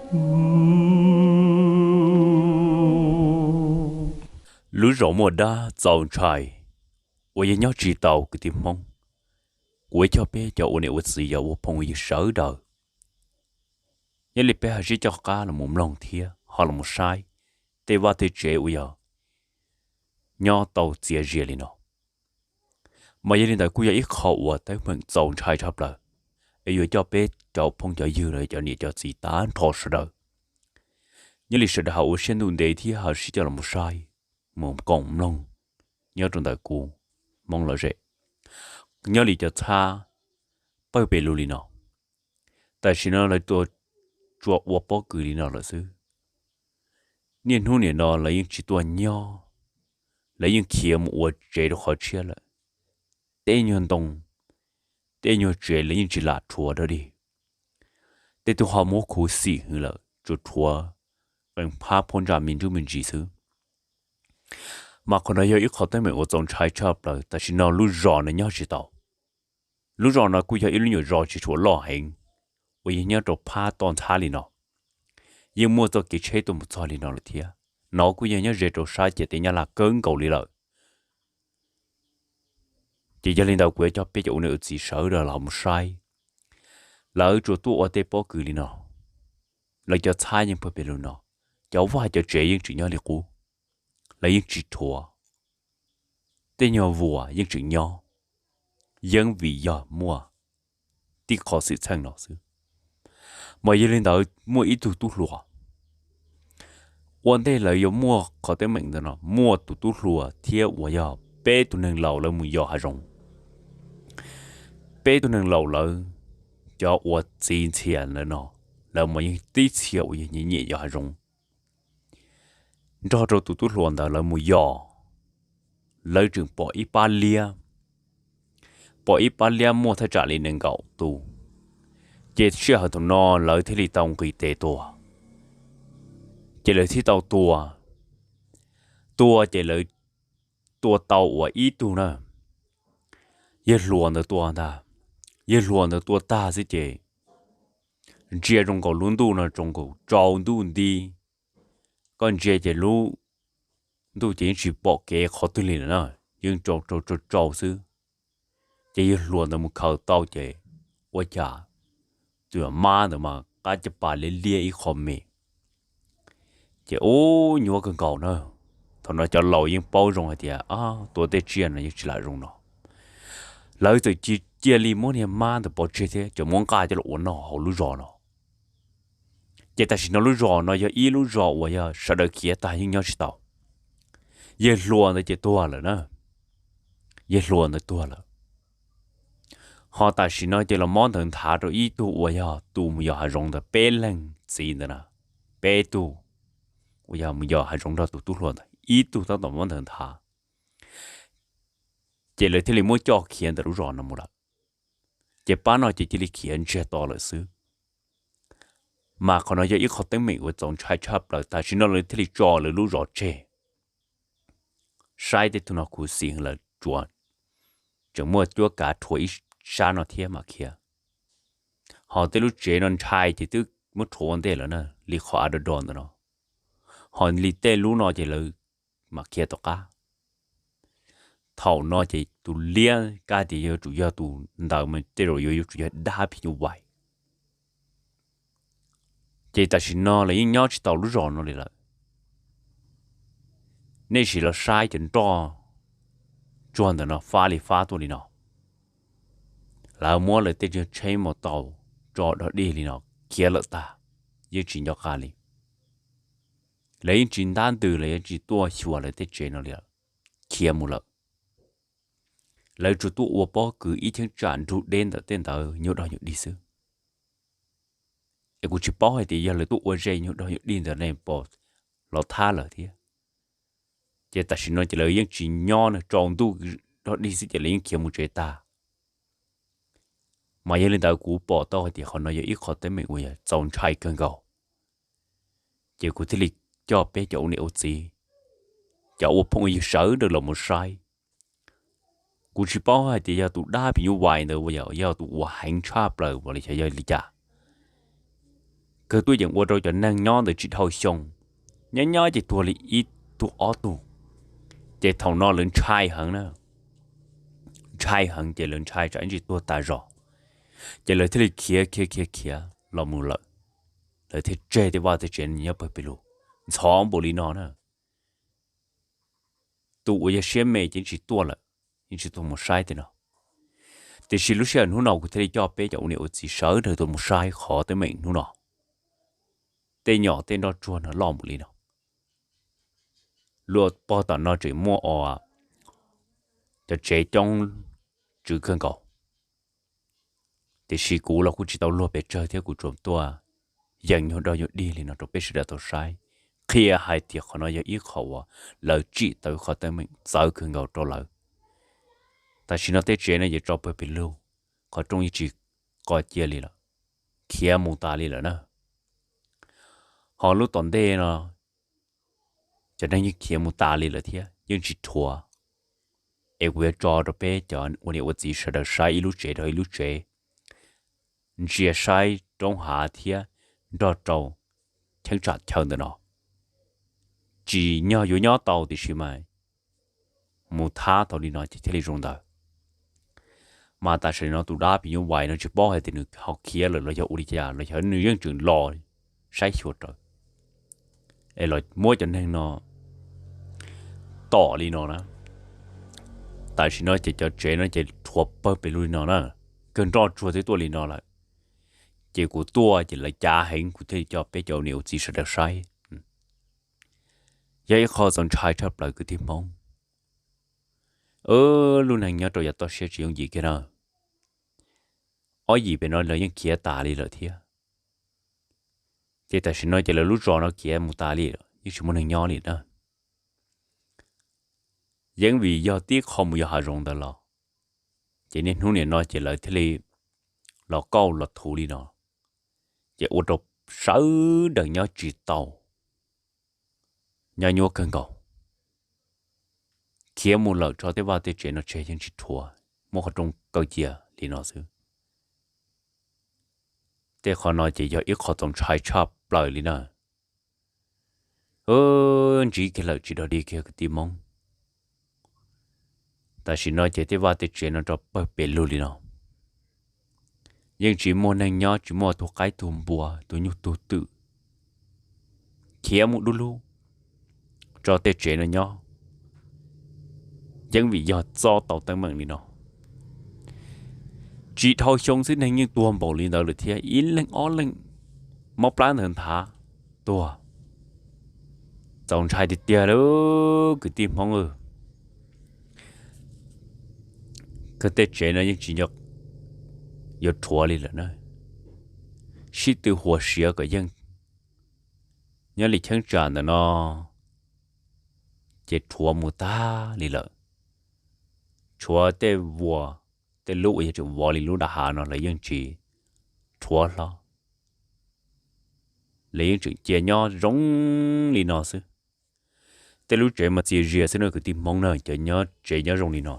Lub zos muaj dab txaus ntshai uas yog nyob tsis tau kwv tij Hmoob. Kuv coj peb cov ua niam ua txiv, cov ua phooj ua ywg sawv daws, nyob li peb ho sib coj qab los mus mloog thiab ho los mus saib tej vaj tej tsev uas yog nyob tau txias zias li no. Mas yog li ntawd kuj yog ib qho uas teeb meem txaus ntshai tshaj plaws, es yuav coj peb cov phooj cov ywg los cov niam cov txiv tag nrho sawv daws, nyob li sawv daws ho ua siab ntuj ntev thiab ho sib coj los mus saib, mus koom mloog nyob rau ntawm kuv Hmoob lom zem, nyob li cov txhab pawg pes lug li no. Tam sim no lawv tuaj tsuas ua pob kws li no lawm xwb. Niaj hnub nim no lawv yeej tsis tuaj nyob, lawv yeej khiav mus ua tsev rau qhov tshiab lawm. Tej nyuag ntoo, tej nyuag tsev lawv yeej tsis lam rhuav dog dig. Tej tug ho muab khuv xim hwv lawm, tsuas rhuav qee phab phab ntsa me ntsuj me ntsis xwb. Mas qhov no yog ib qho teeb meem uas txaus ntshai tshaj plaws. Tam sim no lub zos no nyob tsis tau. Lub zos no kuj yog ib lub nyuam zos tsis tshua loj heev uas yog nyob rau phab toj ntxhab li no, yeej muaj txoj kev tsheb tuaj mus txog li no lawm thiab. No kuj yog nyob ze rau sab ciam teb Nyab Laj kawg nkaus li lawm. Ces yog li ntawd kuv yuav coj peb cov ua niam ua txiv sawv daws los mus saib. Lawv tsuas tuaj ua tej pob kws li no, lawv cov txhab yeej pawg pes lug no, cov vaj cov tsev yeej tseem nyob li qub, lawv yeej tsis rhuav. Tej nyuag vuas yeej tseem nyob, yeeb vim yog muaj tib qho xwm txheej no xwb. Mas yog li ntawd muaj ib tug tub hluas, ua ntej lawv yuav muaj qhov teeb meem ntawd no muaj tus tub hluas thiab uas yog peb tug neeg laus lawv mus yos hav zoov. Peb tug neeg laus lawv, cov uas txiv ntxhias lawv no, lawv mas yeej tib txhia uas yog nyiam nyiam yos hav zoov. Nrog rau tus tub hluas ntawd lawv mus yos, lawv tseem pom ib pab liab, pom ib pab liab muaj thaj tsam li nees nkaum tus. Ces sij hawm thaum no lawv thiaj li tau nqis tes tua, ces lawv thiaj tau tua. Tua ces lawv tua tau uas ib tug na, yawg hluas ntawd tua ntag. Yawg hluas ntawd tua tag xwb ces ntsia zoo nkaus lub ntuj no zoo nkaus tsaus ntuj nti. Koj ntsia ces lub ntuj ces yeej tsis pom kev qhov twg li lawm na, yeej tsaus tsaus tsaus xwb. Ces yawg hluas ntawd mus khaws tau ces ua cas tus mab ntawd mas qab caj pas liab liab ib qho me. Ces ub, nyuaj kawg nkaus na. Thaum no cov laus yeej paub zoo hais tias tua tej tsiaj no yeej tsis lam zoo no. Lawv txawm cia li muab niag mab ntawd pov tseg thiab coj muab nqa coj los ua noj hauv lub zos no. Ces tam sim no lub zos no yog ib lub zos uas yog sawv daws khiav tag yeej nyob tsis tau. Yawg hluas ntawd ces tuag lawm na, yawg hluas ntawd tuag lawm. Ho tam sim no ces los mob ntawd nthav rau ib tug uas yog tus mus yos hav zoov ntawd, peb leeg txiv ntawd na, peb tug uas yog mus yos hav zoov nrog tus tub hluas ntawd, ib tug tab tom mob ntawd nthav. Ces lawv thiaj li muab coj khiav ntawm lub zos no mus lawm. Ces pab no ces cia li khiav ntsiag to lawm xwb. Mas qhov no yog ib qho teeb meem uas txaus ntshai tshaj plaws, tam sim no lawv thiaj li tso lawv lub zos tseg. Saib tej tug no khuv xim lawm, tsuas tseem muaj cuab kav rhuav ib sab no thiab mam khiav. Ho tej lub tsev no ntshai ces twb muab rhuav ua ntej lawm na, li qhov av do do ntawm no. Ho li tej lub no ces lawv mam khiav tom qab. Thaum no ces tus liab kab tias yuav tsum yog tus ntawd mas tej zaum yuav yuav tsum yog dab phim nyuj vais. Ces tam sim no lawv yeej nyob tsis tau lub zos no li lawm. Nej sim los saib cov nroj tsuag ntawm no fab li fab tuaj li no. Lawv muab lawv tej tsheb mus tau tso dog dig li no khiav lawm tag, yeej tsis nco qab li. Lawv yeej tsis ntab ntws, lawv yeej tsis tuaj xyuas lawv tej tsev no li lawm, khiav mus lawm. Lawv tsuas tuaj ua pob kws ib cheeb tsam nrug deb ntawm tej ntawd nyuag dog nyuag dig xwb. Es kuv tsis paub hais tias yog lawv tuaj ua ze nyuag dog nyuag dig ntawd ne pom los thab lawm thiab. Ces tam sim no ces lawv yeej tsis nyob, tsaus ntuj dog dig xwb ces lawv yeej khiav mus tsev tag. Mas yog li ntawd kuv pom tau hais tias qhov no yog ib qho teeb meem uas yog txaus ntshai kawg nkaus. Ces kuv thiaj li coj peb cov ua niam ua txiv, cov ua phooj ywg sawv daws los mus saib. Kuv tsis paub hais tias yog tus dab phim nyuj vais ntawd uas yog tus uas heev tshaj plaws uas li xyov yog li cas, kawg tuaj yeem ua rau cov neeg nyob ntawd tsis dhau xyoo, nyob nyob ces tuag li ib tug ob tug. Ces thaum no lawv ntshai heev na, ntshai heev ces lawv ntshai tsam ib ntsis tuag tas zog, ces lawv thiaj li khiav khiav khiav khiav los mus lawm. Lawv thiaj tseg tej vaj tej tsev nyob pawg pes lug ntxhov npaum li no na. Tus uas yog siab me ces tsis tuaj lawm, yeej tsis tuaj mus saib tej no. Tiam sis lub sij hawm hnub no kuv thiaj li coj peb cov ua niam ua txiv sawv daws tuaj mus saib qhov teeb meem hnub no. Tej nyom tej nroj tsuag no loj npaum li no, luag pog tom no tseem muaj os, cov tsev coob tswv kawg nkaus. Tiam sis kuv los kuj tsis tau luag pes tsawg thiab kuv tsuas tuaj yees nyuag dog nyuag dig li no rau peb sawv daws tau saib, qhia hais tias qhov no yog ib qho uas lawv tsim tau qhov teeb meem txawv kawg nkaus rau lawv. Tam sim no tej tsev no yeej tso pawg pes lug, qhov rooj yeej tsis qo cia li lawm, khiav mus tas li lawm na. Ho lub tom ntej no cov neeg yeej khiav mus tas li lawm thiab yeej tsis rhuav. Es kuv yuav tso rau peb cov ua niam ua txiv sawv daws saib ib lub tsev rau ib lub tsev, ntsia saib roob hav thiab nroj rau cheeb tsam chaw ntawm no. Tsim nyog yuav nyob tau tiam sis mas mus thab tau li no ces thiaj li zoo ntawd. Mas tam sim no tus dab phim nyuj vais no tsis paub hais tias nws ho khiav lawm los yog ua li cas los yog nws yeej tseem los saib xyuas raws es los muab cov neeg no tom li no na. Tam sim no ces cov tsev no ces rhuav pawg pes lug li no na, kawg nroj tsuag twb tuaj li no lawm. Ces kuv tuaj ces lawv cav heev kuv thiaj li coj peb cov ua niam ua txiv sawv daws saib. Yog ib qho txaus ntshai tshaj plaws kwv tij Hmoob. Lub neej nyob rau yav toj siab tsis yooj yim kiag na. Ob yim pem no lawv yeej khiav tas li lawm thiab. Ces tam sim no ces lawv lub zos no khiav mus tas li lawm yeej tsis muaj neeg nyob li na. Yeej vim yog tib qho mus yos hav zoov ntawd los, ces niaj hnub nim no ces lawv thiaj li los kauj los thuv li no, ces ua rau sawv daws nyob tsis tau, nyob nyuaj kawg nkaus. Khiav mus lawm tso tej vaj tej tsev no tseg yeej tsis rhuav, muab qhov rooj kaw cia li no xwb. Tej qhov no ces yog ib qho txaus ntshai tshaj plaws li na. Ntsib kiag lawm tsis dog dig kiag kwv tij Hmoob. Tam sim no ces tej vaj tej tsev no rau pawg pes lug li no, yeej tsis muaj neeg nyob, tsis muaj tug qaib tug npua tug nyuj tug twm, khiav mus dub lub tso tej tsev no nyob. Yeej vim yog txob tau teeb meem li no, tsis dhau xyoo xwb neeg yeej tuag npaum li ntawd lawm thiab, ib leeg ob leeg, mob plab ntawd nthav tuag. Txaus ntshai tiag tiag li kwv tij Hmoob. Kawg tej tsev no yeej tsis yuav rhuav li lawm na, sib tw huas siav kom yeej. Nyob li cheeb tsam ntawm no ces rhuav mus tag li lawm. Tshuav tej vuas, tej lub uas yog tseem vov li lub dab hav no lawv yeej tsis rhuav hlo, lawv yeej tseem cia nyob zoo li no xwb. Tej lub tsev mas txias zias xwb no kwv tij Hmoob na, cov nyob tsev nyob zoo li no.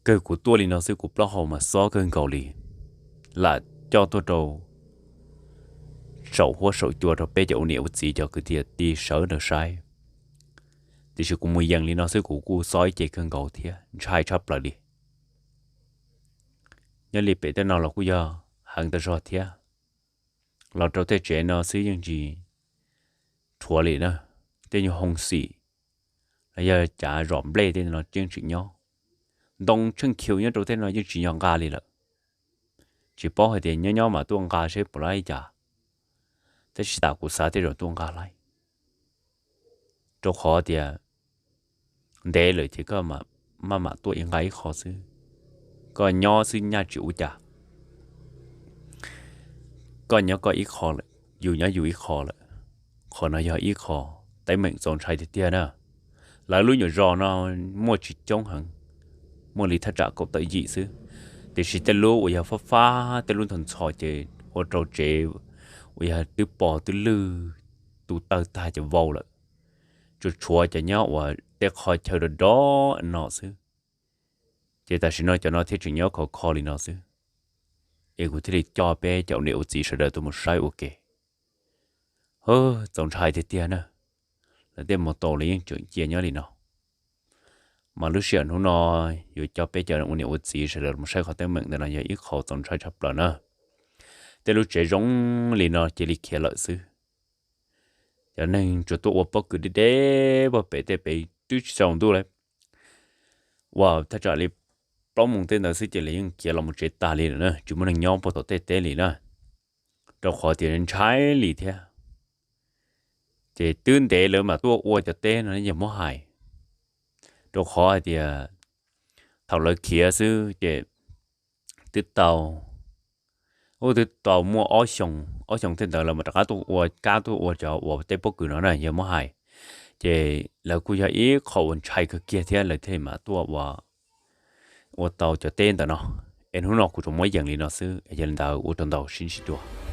Kawg kuv tuaj li no xwb kuv plaub hau mas xob kawg nkaus li, lam coj tuaj rau saum huab saum cua rau peb cov ua niam ua txiv cov kwv tij sawv daws saib. Tiam sis kuv mus yees li no xwb kuv kuj xob ib ce kawg nkaus thiab ntshai tshaj plaws li. Nyob li pem tej no los kuj yog heev tas zog thiab, los rau tej tsev no xwb yeej tsis rhuav li na. Tej nyuag hoo xim los yog cav zom nplej tej no yeej tseem nyob, ntoo tsheej khiu nyob rau tej no yeej tsis nco nqa li lawm. Tsis paub hais tias nyob nyob mam tuaj nqa seb puas laib li cas, tab sis tas kuv xav tej zaum tuaj nqa laib, rau qhov tias ntev lawm ces koj maj mam tuaj ib nqa ib qho xwb, koj nyob xwb nyaj tsis ua cas. Koj nyob koj ib qho lawm, yus nyob yus ib qho lawm. Qhov no yog ib qho teeb meem txaus ntshai tiag tiag na. Lawv lub nyuam zos no muaj tsis coob heev, muaj li thaj tsam kaum tawm yim xwb, tiam sis tej lub uas yog fab fab tej lub ntho ntxhov ces ua rau tsev uas yog twb pog twb lwj, tu tawg tag ces vau lawm. Tsuas tshuav cov nyob uas tej qhov chaw rov rov no xwb, ces tam sim no cov no thiaj tseem nyob khov kho li no xwb. es kuv thiaj li coj peb cov ua niam ua txiv sawv daws tuaj mus saib ua ke. Txaus ntshai tiag tiag na, lawv tej mus tau los yeej tseem cia nyob li no. Mas lub sij hawm hnub no yuav coj peb cov ua niam ua txiv sawv daws mus saib qhov teeb meem ntawm no yog ib qho txaus ntshai tshaj plaws na. Tej lub tsev zoo li no cia li khiav lawm xwb. Cov neeg tsuas tuaj ua pob kws deb deb pem tej pem twb tsis tsaus ntuj li, ua thaj tsam li plaub moos tej ntawd xwb ces lawv yeej khiav los mus tsev tas li lawm na, tsis muaj neeg nyob puag tom tej teb li na. Rau qhov tias ntshai li thiab. Ces twb ntev lawv mam tuaj ua cov teb no yog muab hais, rau qhov hais tias thaum lawv khiav xwb ces twb tau, twb tau muaj ob xyoo, ob xyoo tej ntawd lawv mam rov qab tuaj ua kab tuaj ua cov ua teb pob kws no na yog muab hais. Ces lawv kuj yog ib qho uas ntshai kawg kiag thiab lawv thiaj mam tuaj ua tau cov teb ntawm no. Es hnub no kuv tsuas muab yees li no xwb, yog li ntawd ua rau ntau sib ntsib dua.